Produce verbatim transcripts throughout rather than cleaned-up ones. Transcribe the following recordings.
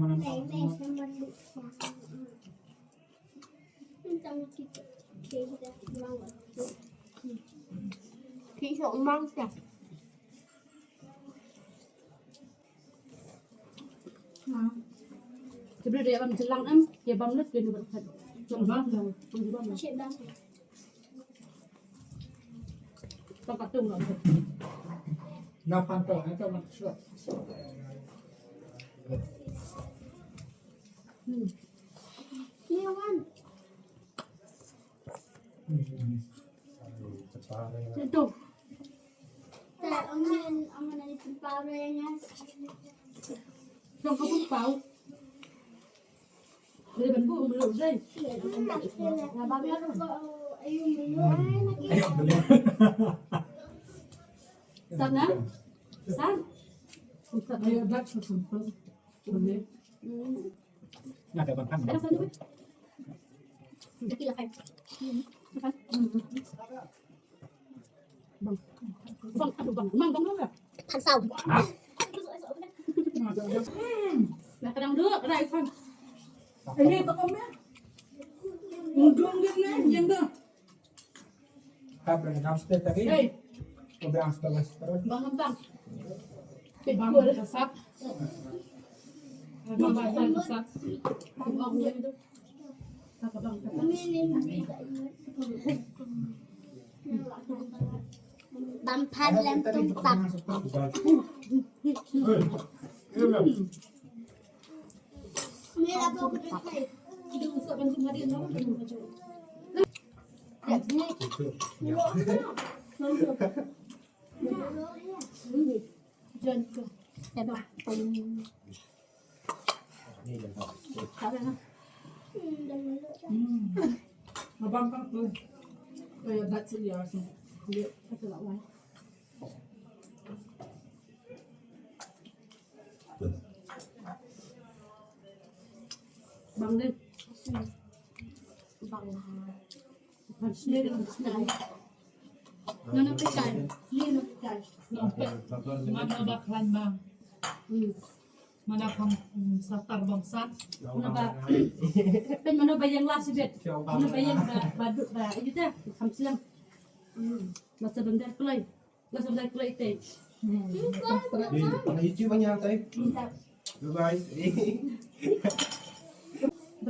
mana. Te bri de bam jelang em, ye bam lut ye nu berkat. Bam bam. Bam bam. Bam bam. Na panto, na to mat suat. Hmm. Ni wan. Hmm. Itu. Dong ka pun pau. Boleh ban bu melu dai. Sana? Sana? Ayo, dak satu. Boleh. Hmm. Ada bang kan? Ada satu. Ada kira kan? Hmm. Kan? Hmm. Bang. Bang, aduh, bang. Bang, bang, bang. Kan sau. Hah? Hmm. Nah, kadang dulu, kadang ikan. Ini apa kamu? Ujung dia nih, yang dah. Hap dah hamster tadi. Hei. Udah hamster terus. Bang, bang. Bang, kesat. Bang, kesat. Bang, bang, bang. Bam phan lem tung pam. Hmm. Abang kan tu. Kaya dat sih ya sih. Dia kata lah wai. Bang deh. Bang. Mana pekai? Mana pekai? Mana baklan bang? Hmm. Mana kam, hmm, satar bang sat? Mana ba? Pen mana ba yang lah sibet? Mana ba yang ba, ba duk ba? Ini dah kam siang. Hmm. Masa bendar pelai. Masa bendar pelai teh. Hmm. Di, di YouTube banyak teh. Bye bye.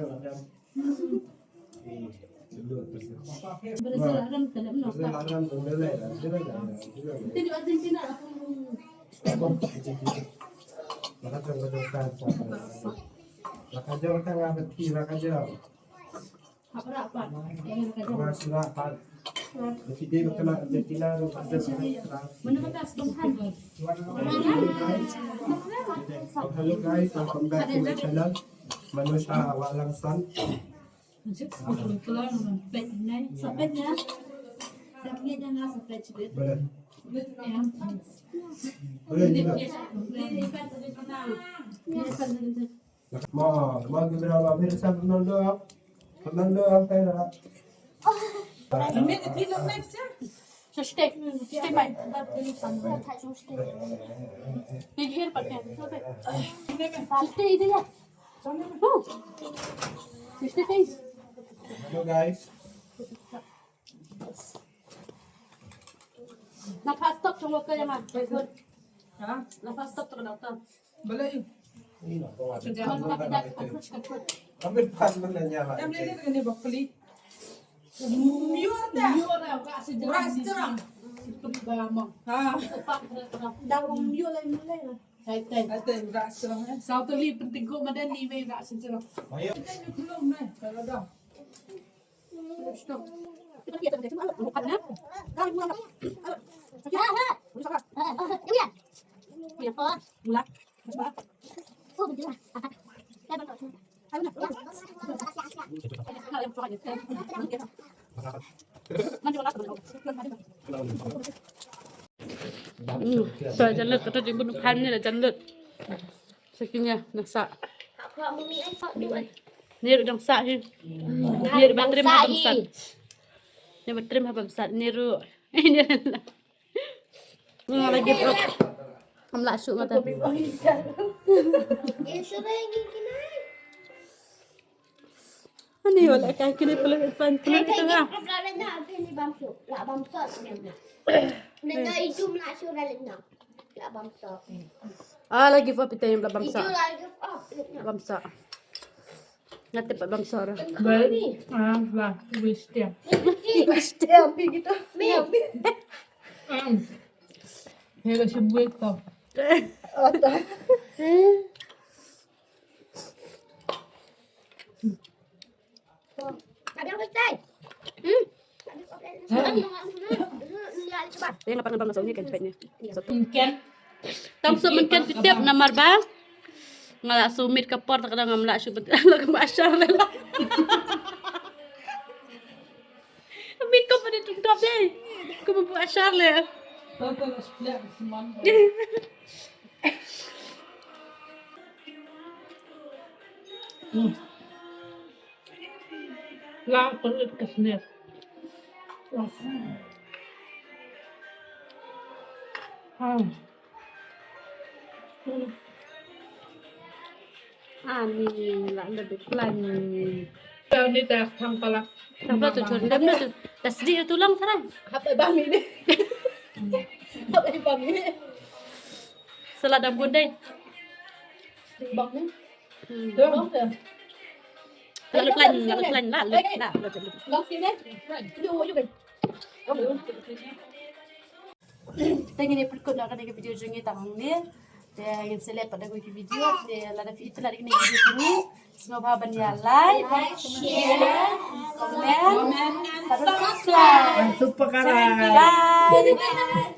Brazil Arab. Eh, dulu Brazil. Brazil Arab, tak ada. Brazil Arab, dulu lah, dulu lah, dulu lah. Itu di Argentina, apa? Argentina. Maka jong, maka jong kan, maka jong kan, apa ti, maka jong. Apa, apa? Yang maka jong. Maka jong kan. Hello guys, welcome back to my channel. Manus Awak Langsan. Boleh. Boleh juga. Ma, ma, kita dah hampir sampai Ronaldo. Ronaldo sampai dah. So stay, stay by. Stay, stay, stay. Stay, stay. Hello guys. Na pas stop chong ka yang ah. Ha? Na pas stop to doktor. Balai. Kami pan mana nyala. Yang ini dengan ni bakali. Mior dah. Mior dah, rak sejerang. Rak sejerang. Seperti bama. Ha. Dah mior lah, mior lah. Hai, hai. Hai, hai, rak sejerang, eh. Satu li penting ko madan ni, wei, rak sejerang. Ayo. Kita ni belum, eh, kalau dah. Hmm, sa jan lut, kata di bunuh kan ni lah jan lut. Sakinya nasa. Ni ruh dang sah hi. Ni ruh ba trim ha bamsat. Ni ba trim ha bamsat. Ni ruh. Ni ruh. Ni lagi perut. Ngam lah suk mata. Ani wala ka kini pele pan pele tu ha. Ah, lagi fa pita yang bamsa. Bamsa. Ngate pat bamsa ra. Baik. Ah, lah, wis dia. Wis dia pi gitu. Hmm. Hela sebut tu. Yang apa ngebang nasa uni kan cepatnya. Mungkin. Tam so mungkin titip namar ba. Nga la sumit ka por ta ka dang ngam la shu bet la ka mashar le la. Mit ko pada tung top deh. Ko bu ashar le. Hmm. La perut ka sner. Ah. Ani la le de plan ni. Ni ta thang pala. Thang pala tu chon dam tu. Ta sdi tu lang thang. Hap ba mi ni. Hap ba mi ni. Sala dam bun dei. Bang ni. Hmm. Bang tu. La le plan, la le plan, la le, la le. Bang sini. Yo, yo. Te ngin ïa pyrkut noh kane ka video jong ngi tang hangne. Te ngin sa leh pat da kawei ka video. Te lada phi ïeit lada kane ka video jong ngi, sngewbha ban ïa like, share, comment, bad subscribe. Bye.